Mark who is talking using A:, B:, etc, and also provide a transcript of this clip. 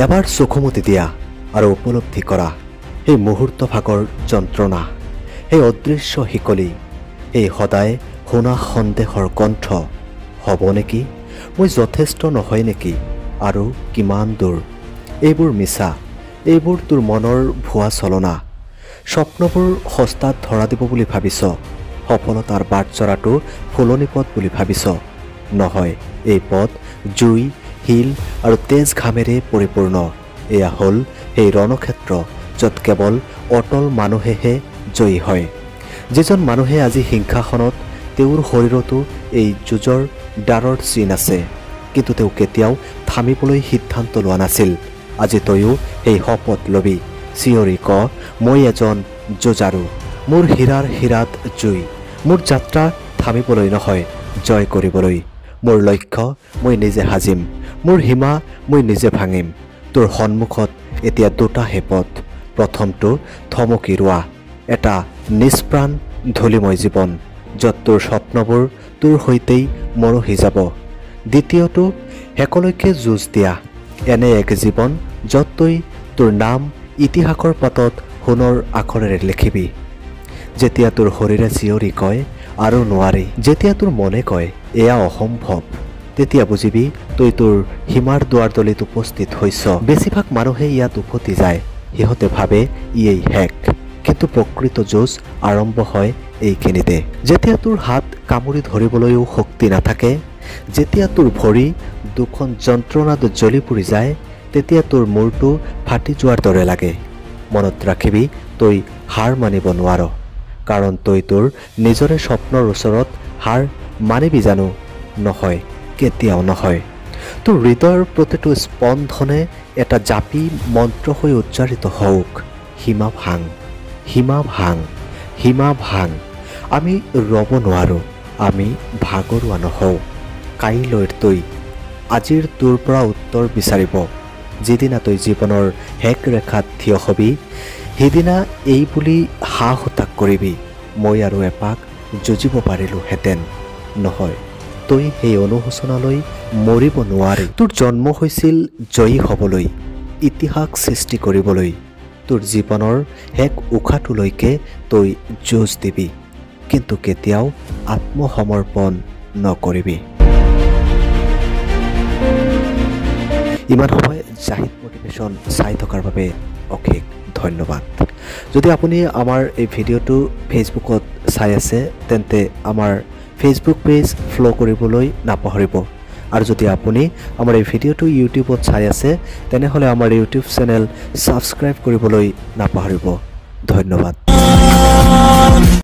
A: এবাৰ চকুমুদি দিয়া আৰু উপলব্ধি কৰা সেই মুহূৰ্তভাগৰ যন্ত্ৰণা, সেই অদৃশ্য শিকলি, সেই সদায় শুনা সন্দেহৰ কণ্ঠ। হ'ব নেকি মই যথেষ্ট নহয় নেকি? আৰু কিমান দূৰ? এইবোৰ মিছা, এইবোৰ তোৰ মনৰ ভুৱা চলনা। স্বপ্নবোৰ সস্তাত ধৰা দিব বুলি ভাবিছ, সফলতাৰ বাটচৰাটো ফুলনি পথ বুলি ভাবিছ। নহয়, এই পথ জুই, শিল আৰু তেজ ঘামেৰে পৰিপূৰ্ণ। এয়া হ'ল সেই ৰণক্ষেত্ৰ য'ত কেৱল অটল মানুহেহে জয়ী হয়। যিজন মানুহে আজি হিংসাখনত, তেওঁৰ শৰীৰতো এই যুঁজৰ ডাঁৰৰ চিন আছে, কিন্তু তেওঁ কেতিয়াও থামিবলৈ সিদ্ধান্ত লোৱা নাছিল। আজি তয়ো সেই শপত ল'বি, চিঞৰি ক, মই এজন যুঁজাৰু, মোৰ হীৰাৰ হীৰাত জুই, মোৰ যাত্ৰা থামিবলৈ নহয়, জয় কৰিবলৈ। মোৰ লক্ষ্য মই নিজে সাজিম, মোৰ সীমা মই নিজে ভাঙিম। তোৰ সন্মুখত এতিয়া দুটাহে পথ। প্ৰথমটো থমকি ৰোৱা, এটা নিষ্প্ৰাণ ধূলিময় জীৱন য'ত তোৰ স্বপ্নবোৰ তোৰ সৈতেই মৰহি যাব। দ্বিতীয়টো শেষলৈকে যুঁজ দিয়া, এনে এক জীৱন য'ত তই তোৰ নাম ইতিহাসৰ পাতত সোণৰ আখৰেৰে লিখিবি। যেতিয়া তোৰ শৰীৰে চিঞৰি কয় আৰু নোৱাৰি, যেতিয়া তোৰ মনে কয় এয়া অসম্ভৱ, তেতিয়া বুজিবি তই তোৰ সীমাৰ দুৱাৰদলিত উপস্থিত হৈছ। বেছিভাগ মানুহে ইয়াত উভতি যায়, সিহঁতে ভাবে ইয়েই শেষ, কিন্তু প্ৰকৃত যুঁজ আৰম্ভ হয় এইখিনিতে। যেতিয়া তোৰ হাত কামুৰি ধৰিবলৈও শক্তি নাথাকে, যেতিয়া তোৰ ভৰি দুখন যন্ত্ৰণাত জ্বলি পুৰি যায়, তেতিয়া তোৰ মূৰটো ফাটি যোৱাৰ দৰে লাগে। মনত ৰাখিবি, তই হাৰ মানিব নোৱাৰ, কাৰণ তই তোৰ নিজৰে স্বপ্নৰ ওচৰত হাৰ মানিবি জানো? নহয়, কেতিয়াও নহয়। তোৰ হৃদয়ৰ প্ৰতিটো স্পন্দনে এটা জাপি মন্ত্ৰ হৈ উচ্চাৰিত হওক, সীমা ভাং, সীমা ভাং, সীমা ভাং। আমি ৰ'ব নোৱাৰোঁ, আমি ভাগৰুৱা নহওঁ। কাইলৈৰ তই আজিৰ তোৰ পৰা উত্তৰ বিচাৰিব। যিদিনা তই জীৱনৰ শেষ ৰেখাত থিয় হবি, সিদিনা এই বুলি হা হুতাশ কৰিবি, মই আৰু এপাক যুঁজিব পাৰিলোহেঁতেন। নহয়, তই সেই অনুশোচনালৈ মৰিব নোৱাৰি। তোৰ জন্ম হৈছিল জয়ী হ'বলৈ, ইতিহাস সৃষ্টি কৰিবলৈ। তোৰ জীৱনৰ শেষ উশাহটোলৈকে তই যুঁজ দিবি, কিন্তু কেতিয়াও আত্মসমৰ্পণ নকৰিবি। ইমান সময় জাহিদ মটিভেশ্যন চাই থকাৰ বাবে অশেষ ধন্যবাদ। যদি আপুনি আমাৰ এই ভিডিঅ'টো ফেচবুকত চাই আছে, তেন্তে আমাৰ ফেচবুক পেজ ফ'ল' কৰিবলৈ নাপাহৰিব। আৰু যদি আপুনি আমাৰ এই ভিডিঅ'টো ইউটিউবত চাই আছে, তেনেহ'লে আমাৰ ইউটিউব চেনেল ছাবস্ক্ৰাইব কৰিবলৈ নাপাহৰিব। ধন্যবাদ।